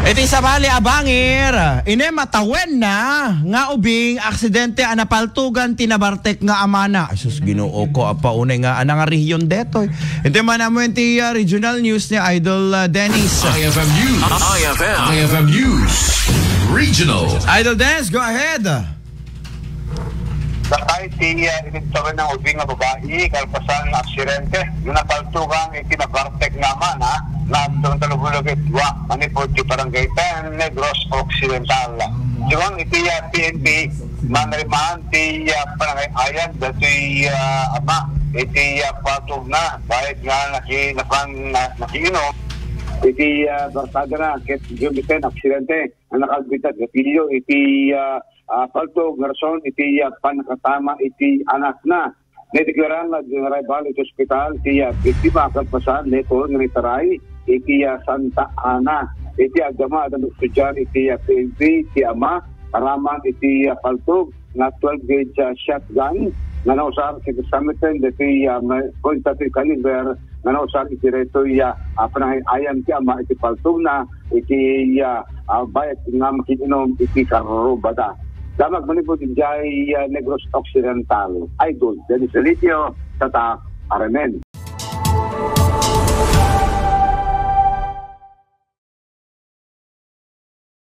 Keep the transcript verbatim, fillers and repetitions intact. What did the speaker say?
Iti sabali a bangir, ine matawenna nga ubing aksidente a napaltugan ti nabartek nga amana. Ay, sus, Ginoo ko, apa unay nga, ana nga rehiyon detoy. Iti man amuen ti, ah, regional news ni Idol, ah, Dennis. I F M News. I F M. I F M News. Regional. Idol Dennis, go ahead. Sakay ti, ah, inigtawen nga ubing nga babai, kalpasan nga aksidente. Napaltugan iti nabartek nga amana, nga agtulong talubulog iti dua, manipud ti Barangay ten, Negros Occidental. Sigun iti, ah, P N P, manrimaan ti, ah, panangay-ayan, datoy, ah, ama, iti, ah, patugna, bayat nga naki-, napan-, na-, nakiinom. Iti, ah, barkada na, ket gumiten, aksidente. Nga nakalbitat nga pilyo iti, ah, ah, paltog nga rason iti, ah, pannakatama iti anakna. Nadeklara nga agdinaribal iti ospital ti, ah, biktima kalpasan daytoy nga naitaray iti, ah, Santa Ana. Iti agdama, adda estudiar iti, ah, P N P ti ama, aramang iti, ah, paltog nga twelve gauge, ah, shotgun nga nausar iti samiten dagiti, ah, may point thirty caliber nga nausar iti daytoy, ah, ah, panangay-ayan ti ama iti paltogna iti, ah, ah, bayat nga makiinom iti karrubada. Damag manipud idiay, ah, Negros Occidental. Idol Dennis Elitio, Tatak, Aramen.